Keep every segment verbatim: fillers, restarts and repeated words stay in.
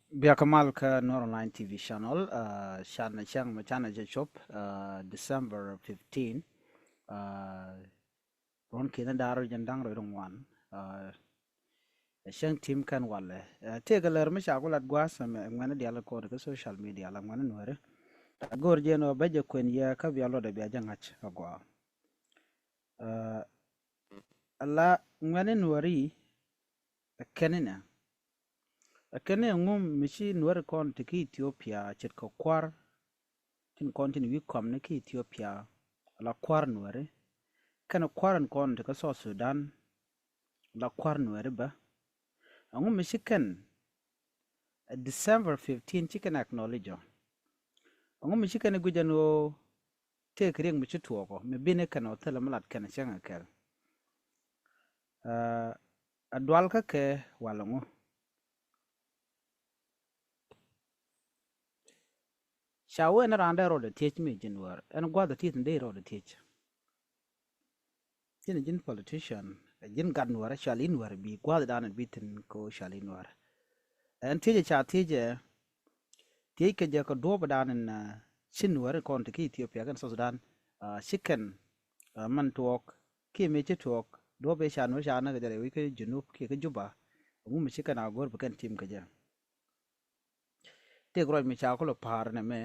Bia kä mal kä Nuer Online T V channel, uh, can cäŋ mɛ can cɛ cop, uh, December fifteen, uh, ruɔ̱n ki̱n da̱r jɛn da̱ŋ rɛw ŋuan, uh, cäŋ tim kɛn walɛ. Uh, tëëkɛ lär mi ca ku lat gua̱a̱th mɛ ŋuɛn diaal kɔn kä social media la ŋuɛn nuɛri. Go̱r jɛn ɔ bä jɛ kuɛn yɛ kä bia luɔt ɛ bia jɛ ŋa̱c a gua̱a̱. Uh, ala ŋuɛn nuɛri ɛ kɛn inɛ. Ɛ kɛn ni ɛŋu mi ci nuɛri kɔn ti ki Ethiopia ce̱tkɛ kua̱r tin kɔn tin wi̱i̱ kɔm ni ki Ethiopia, la kua̱r nuɛri kɛn kua̱r in kɔn ti kä South Sudan, la kua̱r nuɛri bä. Ɛŋu mi ci kɛn ɛ December fifteen ci kɛn acknowledge ɔ? Ɛŋu mi ci kɛn ɛ guic ɛn ɣöö tëëk riɛk mi ci tuɔɔk ɔ mi bin ɛ kɛn ɔ thilɛ mi lat kɛn ɛ cäŋ ɛ kɛl? Ɛ dual kä kɛ wal ɛŋu? Ca wee ni raan dee rɔɔdɛ thiec mi ji̱n wäär ɛn gua̱th ɛ tith ni dee rɔɔdɛ thiec. Ji̱n ji̱n politician ɛ ji̱n gat nuäärä cɔal in wäär bi gua̱th dan bi thin ko cɔal in wäär. Ɛn thiec ɛ ca thiec ɛ thiec kɛ jɛ kɛ duɔ̱ɔ̱p dan in ci nuäärä kɔn ti ki Ethiopia kɛn South Sudan, ci kɛn man tuɔɔk kiɛ mëë ci tuɔɔk duɔ̱ɔ̱p ëë ca nuäärä ca näk kɛ jɛ rɛy wi̱c kä Junub kiɛ kä Juba. Ɛŋu mi ci kɛn a go̱r bi kɛn tim kɛ jɛ? Tëëk ruac mi ca kulɛ pa̱a̱r nɛmɛ,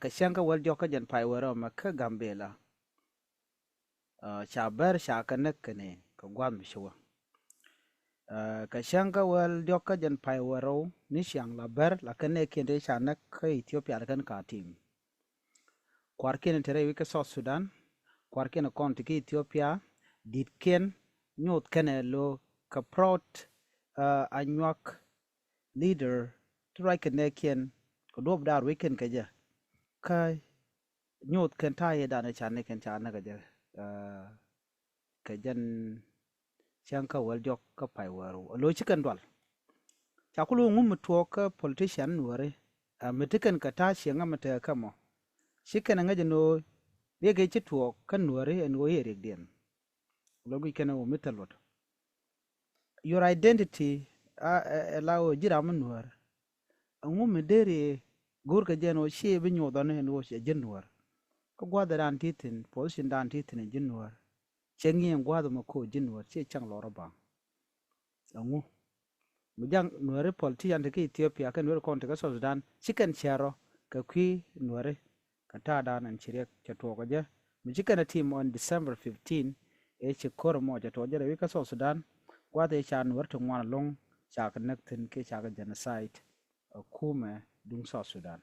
kɛ cäŋ kä wäl diɔ̱k kä jɛn pay wärä mɛ kä Gambela. Ca bär ca kɛ näk kɛnɛ kɛ gua̱a̱th mi ci wä. Kɛ cäŋ kä wäl diɔ̱k kä jɛn pay wärä ni ciaŋ la bär la kɛ nɛɛkiɛn tëë ca näk kä Ethiopia la kɛn ka tim. Kuarkiɛn te rɛy wi̱c kä South Sudan, kuarkiɛn kɔn ti ki Ethiopia, di̱tkiɛn nyoth kɛnɛ lo kɛ proud, a nyuak leader ti ruac kɛ nɛɛkiɛn kɛ duɔ̱p daar wec kɛn kɛ jɛ. Kä nyoth kɛn ta̱a̱ yɛ dan ca nɛɛkiɛn ca näk kɛ jɛ, kɛ jɛn cäŋ kä wäl diɔ̱k kä pay wäru a lo̱c ci kɛn dual. Ca ku lo̱c ŋum mi tuɔɔk kä politician nuäri, mi ti kɛn kɛ ta̱a̱ cieŋä mi tekɛ kä mɔ ci kɛn ɛ ŋäc ɛn ɣöö riɛk ëë ci tuɔɔk kä nuäri ɛn ɣöö i̱ ɛ riɛkdiɛn. Lɔ guic kɛn ɛ ɣöö mi thil luɔt your identity, ɛ la ɣöö ji̱ ram mi nuäär. Ɛŋu mi deri go̱o̱rkɛ jɛ ɛn ɣöö ciɛ bi nyoth ɔni ɛn ɣöö cɛ ji̱ nuäär? Kä gua̱a̱th ɛ dan ti thi̱n, position dan ti thi̱n ɛ ji̱ nuäär. Cɛ ŋi̱i̱ŋ gua̱a̱th ɛmɔ ko̱o̱r ji̱ nuäär ciɛ cäŋ lɔrä baŋ. Ɛŋu mi ja̱ŋ nuäri politician ti kä Ethiopia kä nuäri kɔn ti kä South Sudan ci kɛn cɛɛr rɔ kɛ kui̱ nuäri kɛ ta̱a̱ dan ɛn ci riɛk cɛ tuɔɔk kɛ jɛ mi ci kɛn ɛ tim on December fifteen. Ëë ci ko̱r ɛmɔ cɛ tuɔɔk jɛ rɛy wi̱c kä South Sudan gua̱a̱th ëë ca nuäri ti ŋuan ɛlɔ̱ŋ ca kɛ näk thi̱n kiɛ ca kɛ genocide ɛ kumɛ duŋ South Sudan.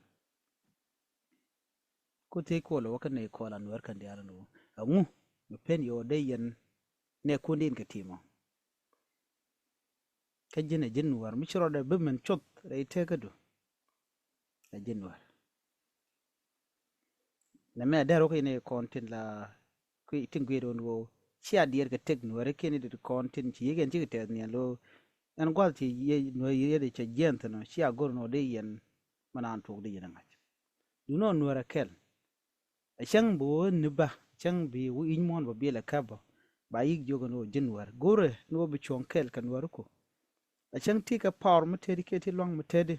Ku thiec kuɔl wä kä nɛy kɔl a nuäär kɛn diaal ɛn ɣöö ɛŋu mi pen yɛ ɣöö dee yɛn nɛɛkun din kɛ ti̱i̱mɔ. Kä ji̱n ɛ ji̱n nuäär mi ci rɔɔdɛ bi min cuth rɛy tekädu. Ɛ ji̱n nuäär nɛmɛ dɛr wä kä yɛn ɛ kɔn tin la kui̱ tin gui̱i̱r ɣän ɣöö cia diɛɛr kɛ tek nuääri kiɛn i̱ dit kɔn tin ci yiëk ɛn cikɛ tɛth niɛn lo̱. Ɛn gua̱th ci nuääri yɛn cɛ jiɛn thi̱n ɔ cia go̱r nɔ di yɛn. Mɛ naan tuɔɔk di yɛn ɛ ŋa̱c duundɛ ɔ nuäär ɛ kɛl. Ɛ cäŋ bi wä ni bä cäŋ bi wä i̱ny muɔ̱ɔ̱n bä biɛl ɛ käp bä ba yi̱k jiök ɛn ɣöö ji̱n nuäär go̱rɛ ni wä bi cuɔ̱ŋ kɛl kɛ nuääri ku. Ɛ cäŋ ti kɛ power mi teti kiɛ ti lua̱ŋ mi teti.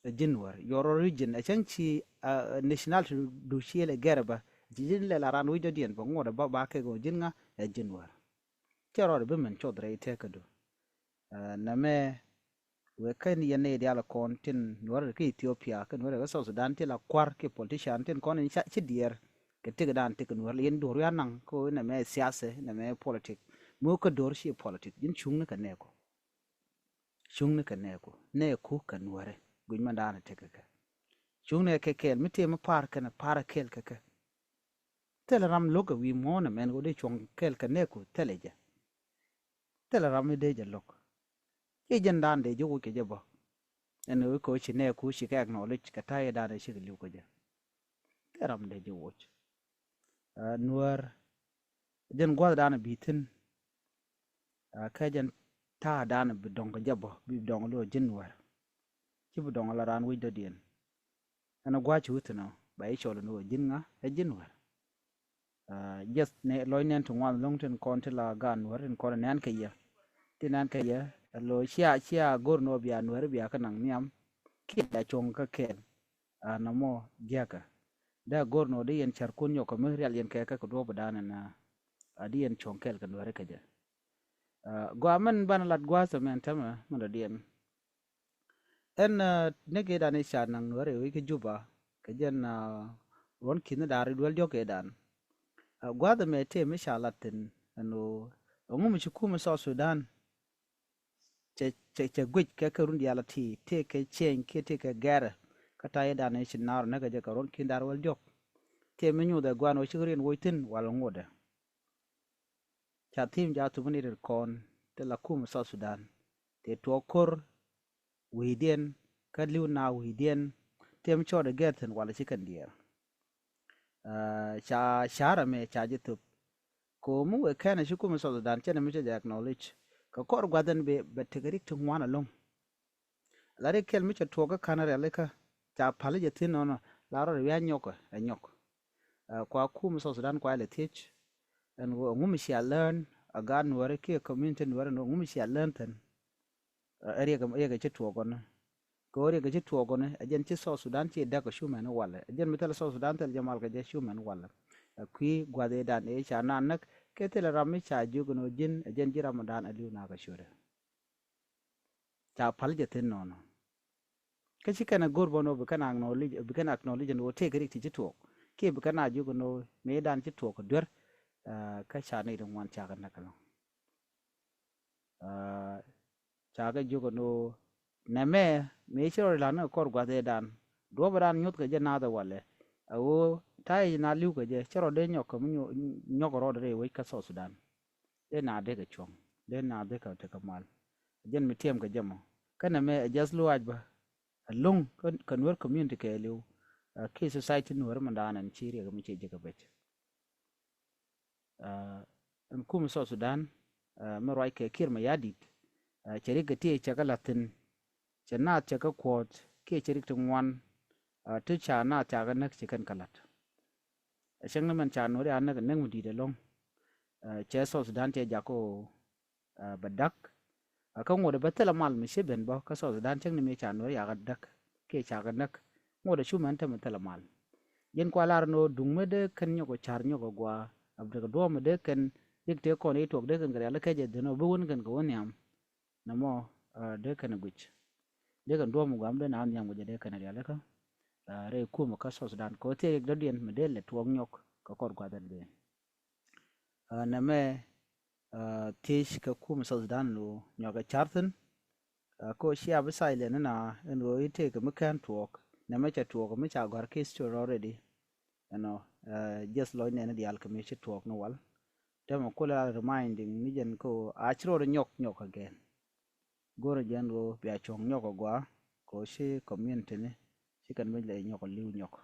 Ɛ ji̱n nuäär your origin ɛ cäŋ ci nationality du ciël ɛ gɛrɛ bä. Ci ji̱n lɛ la ran wi̱c dɔ̱diɛn bä ŋuɔt ɛ bä ba kɛ ɣöö ji̱n ŋa ɛ ji̱n nuäär. Cɛ rɔɔdɛ bi min coth rɛy tekädu. Nɛmɛ wek kä yɛn nɛy diaal kɔn tin nuäär kä Ethiopia kä nuäär kä South Sudan ti la kua̱r kiɛ politician tin kɔn in ci diɛɛr kɛ tik dan tik nuäär la yɛn duɔ̱r wi̱i̱ anaŋ kä nɛmɛ siasa nɛmɛ politik. Mi wä kä do̱r ci politik ji̱n cuŋni kɛ nɛɛku. Cuŋni kɛ nɛɛku nɛɛku kɛ nuääri guic mɛn dan ɛ tik kɛ kɛ. Cuŋni kɛ kɛɛl mi tëë mi pa̱a̱r kɛn pa̱a̱r kɛɛl kɛ kɛ. Thilɛ ram lo̱k kɛ wi̱i̱ muɔ̱ɔ̱n ɛmɛn kɛ wä dee cuɔ̱ŋ kɛɛl kɛ nɛɛku thilɛ jɛ. Thilɛ ram mi dee jɛ lo̱k. Ci jɛn dan dee ji̱ woc kɛ jɛ bä. Ɛn ɣöö kɛ ɣöö ci nɛɛku ci kɛ acknowledge kɛ ta̱yɛ dan ɛ cikɛ li̱w kɛ jɛ. Thilɛ ram dee ji̱ woc. Nuäär jɛn gua̱th dan bi thi̱n. Kä jɛn ta̱a̱ dan bi dɔ̱ŋ kɛ jɛ bä bi dɔ̱ŋ lo̱ ji̱n nuäär. Ci bi dɔ̱ŋ la raan wi̱c dɔ̱diɛn. Ɛn a gua̱a̱c ci wi̱thinɔ ba i̱ cɔl ni wä ji̱n ŋa ɛ ji̱n nuäär. Jiɛth ni lɔc nɛn ti ŋuan lo̱ŋ tin kɔn ti la gaan nuäär tin kɔn nɛn kɛ yɛ. Ti nɛn kɛ yɛ Ɛ lo cia cia go̱r nɔ bia nuɛri bia kä naŋ nhiam kiɛ bia cuɔ̱ŋ kä kɛɛl. A nɔmɔ jiäkä dee go̱r nɔ di yɛn cär kun nyɔk kɛ mi rial yɛn kɛ kä kɛ duɔ̱p dan ɛn a di yɛn cuɔ̱ŋ kɛɛl kɛ nuɛri kɛ jɛ. Gɔaa mɛn banɛ lat gua̱a̱th ɛmɛn tämɛ mɛn dɔ̱diɛn. Ɛn ni kɛ dan i̱ ca naŋ nuɛri wi̱c kä Juba kɛ jɛn ruɔ̱n ki̱n ni da̱r i̱ duel diɔ̱k kɛ dan. Gua̱a̱th ɛmɛ tëë mi ca lat thi̱n ɛn ɣöö ɛŋu mi ci kum i̱ South Sudan cɛ cɛ cɛ guic kɛ kɛ run diaal a ti tëë kɛ ciɛny kiɛ tëë kɛ gɛrɛ. Kä ta̱yɛ dan i̱ ci naar näk kɛ jɛ kɛ ruɔ̱n ki̱n da̱r wäl diɔ̱k. Tëë mi nyuuth ɛ gua̱a̱n ɣöö cikɛ riɛn woc thi̱n wal ŋotdɛ. Ca thi̱i̱m jaathu mi ni rir kɔn ti la kum South Sudan ti tuɔɔk ko̱r wi̱i̱diɛn kä li̱w na wi̱i̱diɛn. Ti mi cɔɔdɛ gɛr thi̱n wal ci kɛn diɛɛr. Ca ca̱rä mɛ ca ji̱ thop. Ko̱o̱m mi wëë kɛn a ci kum South Sudan cɛn mi cɛ jɛ acknowledge kɛ kɔr gua̱th ɛn bɛ bɛ tekɛ rik ti ŋuan alo̱ŋ. La ri kɛl mi cɛ tuɔɔk kä ka̱n rialikä ca pa̱l jɛ thi̱n nɔnɔ la rɔ ri wi̱i̱ a nyɔk ɛ nyɔk. Kua kum South Sudan kua ilɛ thiec ɛn ɣöö ɛŋu mi cia learn a gaat nuɔri kiɛ community nuɔri ɛn ɣöö ɛŋu mi cia learn thi̱n. Ɛ riɛk riɛk ɛ ci tuɔɔk ɔni kɛ ɣöö riɛk ɛ ci tuɔɔk ɔni ɛ jɛn ci South Sudan ci däk ɛ cumɛn walɛ ɛ jɛn mi thilɛ South Sudan thilɛ jɛ mal kɛ jɛ cumɛn walɛ. Ɛ kui̱ gua̱th ëëdan ëë ca naan näk kɛ thilɛ ram mi ca jiök ɛn ɣöö ji̱n ɛ jɛn ji̱ ram ɔ daan ɛ li̱w nakä ciötdɛ. Ca pa̱l jɛ thi̱n nɔnɔ. Kä ci kɛn a go̱r bä nɔ bi kɛn a acknowledge bi kɛn a acknowledge nɔ tëëk rik ti ci tuɔɔk kiɛ bi kɛn a jiök nɔ mëëdan ci tuɔɔk duer. Kä ca nɛy ti ŋuan ca kɛ näk ɛlɔ̱ŋ. Ca kɛ jiök nɔ nɛmɛ mëë ci rɔ ri la̱t ni kɔr gua̱th ëëdan duɔ̱pɛ dan nyuth kɛ jɛ naath ɛ walɛ. A ɣöö ta̱yɛ na li̱w kɛ jɛ ci rɔ dee nyɔk kɛ mi nyɔk rɔɔdɛ rɛy wec kä South Sudan. Dee na dee kɛ cuɔ̱ŋ dee na dee kɛ tekɛ mal. Jɛn mi tiɛm kɛ jɛ mɔ kɛnɛ mɛ ɛ jɛth luaac bä. Alo̱ŋ kä nuer community kɛɛliw. Ki society nuer mɛ daanɛ ci riɛk mi ci jɛ kɛ bɛc. Ɛn kum South Sudan mi ruac kɛ Kiir Mayardit. Cɛ rik kɛ ti cɛ kɛ la̱thin cɛ naath cɛ kɛ kuɔth kiɛ cɛ rik ti ŋuan. Ti ca naath ca kɛ näk ci kɛn kɛ la̱t. Cäŋ ni mɛn ca nuɔri a näk näk mi di̱i̱t ɛlɔ̱ŋ. Cɛ South Sudan cɛ jak ɔ bɛ da̱k. Kä ŋot ɛ bɛ thilɛ mal mi ci ben bä kä South Sudan cäŋ ni mi ca nuɔri a kɛ da̱k kiɛ ca kɛ näk. Ŋot ɛ cu mɛn te mi thilɛ mal. Yɛn kua lar ni ɣöö duŋ mi dee kɛn nyɔk ɔ ca̱r nyɔk ɔ gua a bi tekɛ duɔ̱ɔ̱m mi dee kɛn rik tëë kɔn i̱ tuɔk dee kɛn kɛ rialikä jɛ dhin ɔ bi wän kɛn kɛ wä nhiam. Nɛmɔ dee kɛn guic dee kɛn duɔ̱ɔ̱m guam dee na nhiam guic dee kɛn rialikä. Rɛy kumɛ kä South Sudan kɛ ɣöö thiek dɔ̱diɛn mi dee lɛ tuɔɔk nyɔk kɛ kɔr gua̱th ɛn ben. Nɛmɛ thiec kɛ kumɛ South Sudan lo nyɔk ɛ ca̱r thi̱n. Kɛ ɣöö cia bi silent ni na ɛn ɣöö i̱ tëëk kɛ mi kɛn tuɔɔk nɛmɛ cɛ tuɔɔk mi ca gɔ̱a̱r case story already. Ɛnɔ jiɛth lɔc nɛɛni diaal kɛ mi ci tuɔɔk ni wal. Tɛmɛ kulɛ la reminding ni jɛn kä ɣöö a ci rɔɔdɛ nyɔk nyɔk again. Go̱rɛ jɛn ɣöö bia cuɔ̱ŋ nyɔk agua kɛ ɣöö ci community ni ci kɛn mi lɛ nyɔk li̱w nyɔk.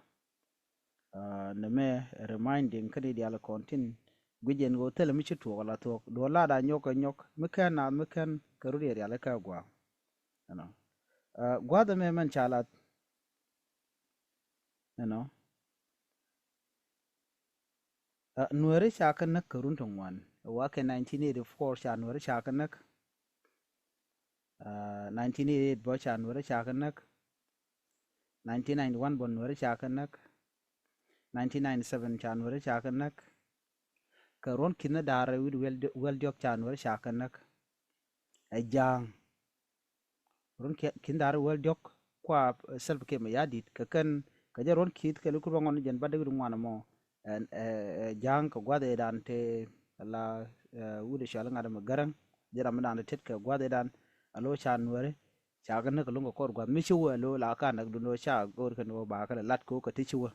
Nɛmɛ reminding kä ni diaal kɔn tin guic jɛn ɣöö thilɛ mi ci tuɔɔk ala thuɔɔk duɔ̱ɔ̱r la da nyɔk kɛ nyɔk mi kɛn naath mi kɛn kɛ rut yɛ rialikä agua. Ɛnɔ gua̱th ɛmɛ mɛn ca lath. Ɛnɔ nuɛri ca kɛ näk kɛ run ti ŋuan. Wa kɛ nineteen eighty-four ca nuɛri ca kɛ näk. Nineteen eighty-eight bä ca nuɛri ca kɛ näk. Nineteen ninety-one bä nuɛri ca kɛ näk. Nineteen ninety-seven ca nuɛri ca kɛ näk. Kɛ ruɔ̱n ki̱n ni da̱a̱r wi̱i̱ wäl diɔ̱k ca nuɛri ca kɛ näk. Ɛ ja̱a̱ŋ ruɔ̱n ki̱n da̱a̱r wäl diɔ̱k kua Salva Kiir Mayardit kɛ kɛn kɛ jɛ ruɔ̱n ki̱th kɛ luk ruɔ̱ŋ ɔn jɛn ba dee wi̱i̱ ŋuan ɛmɔ. Ɛn ɛ ja̱a̱ŋ kɛ gua̱th ëëdan te la wi̱i̱ dee cual ŋa̱t ɛmɛ gäräŋ. Jɛ ram mi da̱a̱n te tet kɛ gua̱th ëëdan a lo̱ ca nuɛri ca kɛ näk kɛ luŋ kɛ kɔr gua̱th mi ci wä a lo̱ la ka näk dun ɣöö ca go̱o̱r kɛn ɣöö ba kɛ lɛ lat kɛ ɣöö kɛ ti ci wä.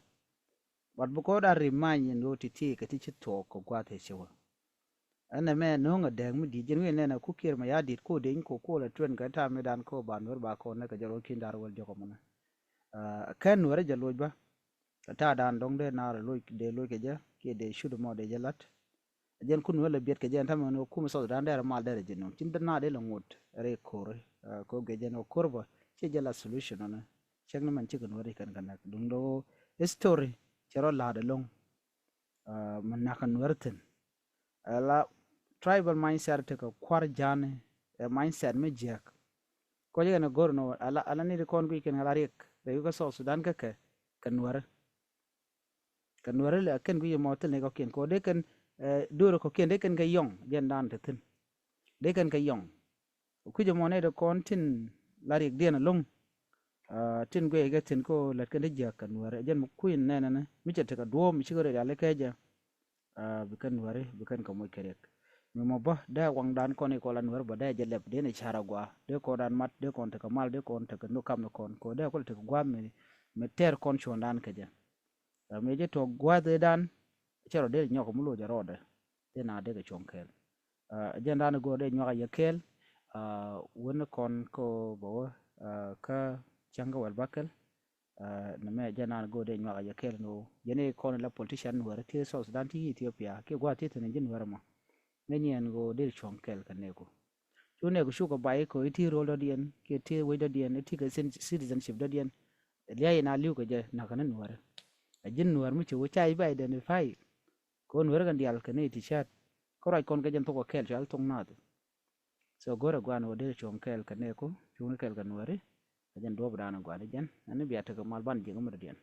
But bi kɔn da remind yɛn ɣöö ti ti kɛ ti ci thuɔɔk kɛ gua̱th ëë ci wä. Ɛn ɛmɛ no̱o̱ŋ ɛ dɛɛk mi di̱i̱t jɛn wi̱i̱ nɛn ɛ ku Kiir Mayardit ku deny ku ku lɛ tuɛn kɛ ta̱a̱ mi dan ku ba nuɛr ba kɔn nɛ kɛ jɛ rɔ̱ ki̱n da̱r wäl jɔk ɛmɔnɛ. Kɛn nuɛr jɛ loc bä kɛ ta̱a̱ dan dɔ̱ŋ dee naar loc dee loc kɛ jɛ kiɛ dee cut ɛmɔ dee jɛ la̱t. Jɛn ku nuɛr lɛ biɛt kɛ jɛ ɛn ta̱a̱ mi ɣän ɛ kumɛ South Sudan dɛr ɛ mal dɛr ɛ jɛ no̱o̱ŋ ci dee naar dee lɛ ŋot rɛy ko̱r. Kɛ ɣöö gɛ jɛn ɛ ko̱r bä ci jɛ la solution ɔnɛ. Cäŋ ni mɛn cikɛ nuɛr ikɛn kɛ näk duŋdɛ ɣöö history cɛ rɔ la̱a̱t ɛlɔ̱ŋ. Mi nakä nuɛr thi̱n ala tribal mindset tekɛ kua̱r ja̱a̱ni. ɛ mindset mi jiäk. Kɔc kɛn ɛ go̱r nɔ ala, ala ni di kɔn guic kɛn ala riɛk rɛy wi̱i̱ kä South Sudan kä kɛ, kɛ nuäri. Kɛ nuäri lɛ kɛn guic mɔ thil ni kɔkiɛn kɛ dee kɛn, ɛ, duɔri kɔkiɛn dee kɛn kɛ yɔŋ jiɛn dan te thi̱n. Dee kɛn kɛ yɔŋ. Kui̱c mɔ nɛy ti kɔn tin la riɛkdiɛn alo̱ŋ. Aa, tin guic kɛ thi̱n ko lät kɛn ti jiäk kɛ nuäri. Jɛn mi kui̱n nɛnɛ ni mi cɛ tekɛ duɔ̱ɔ̱p mi cikɛ rɛy riali kɛ jɛ. Aa, bi kɛn nuäri, bi kɛn kɛ moc kɛ riɛk. Mi mɔ bä dee waŋdan kɔn i̱ kɔn la nuäri bä dee jɛ lɛp, dee ni car agua, dee kɔn dan mat, dee kɔn tekɛ mal, dee kɔn tekɛ nhök kam ni kɔn, kɛ dee kɔn tekɛ gua̱a̱th mi, mi tɛr kɔn cuɔ̱ndan kɛ jɛ. Aa, mi jɛ tuɔk gua̱a̱th ëëdan, cɛ rɔ dee nyɔk mi loc a rɔɔdɛ. Dee na dee kɛ cuɔ̱ŋ kɛɛl. Aa, jɛn dan i̱ go̱o̱r dee nyuak a yɛ kɛɛl, aa, wen kɔn kɛ bä wä, aa, kä cäŋ kä wɛl bäkɛl. Aa, nɛmɛ jɛn dan i̱ go̱o̱r dee nyuak a yɛ kɛɛl ni ɣöö yɛn i̱ kɔn ila politician nuäri ti South Sudan ti Ethiopia kiɛ gua̱a̱th ti thi̱n ji̱ nuäri mɔ. Ŋäc ni ɛn ɣöö dee cuɔ̱ŋ kɛɛl kɛ neku. Cu neku cukɛ bay kɛ i̱ ti rol dɔ̱diɛn kiɛ ti wec dɔ̱diɛn, i̱ ti kɛ citizenship dɔ̱diɛn. Lia̱a̱ in a li̱w kɛ jɛ nakä ni nuäri. A ji̱n nuäri mi ci wä ca i̱ bɛ identify. Kɛ ɣöö nuäri kɛn diaal kɛ ni ti cät. Kä ruac kɔn kɛ jɛn thok kɛ kɛɛl cual thok nath. So go̱rɛ gua̱a̱n ɣöö dee cuɔ̱ŋ kɛɛl kɛ neku, cuɔ̱ŋ kɛɛl kɛ nuäri. Kɛ jɛn duɔ̱ɔ̱p dan gua̱a̱n jɛn ɛn ni bia tekɛ mal ban ji̱ kä mi dɔ̱diɛn.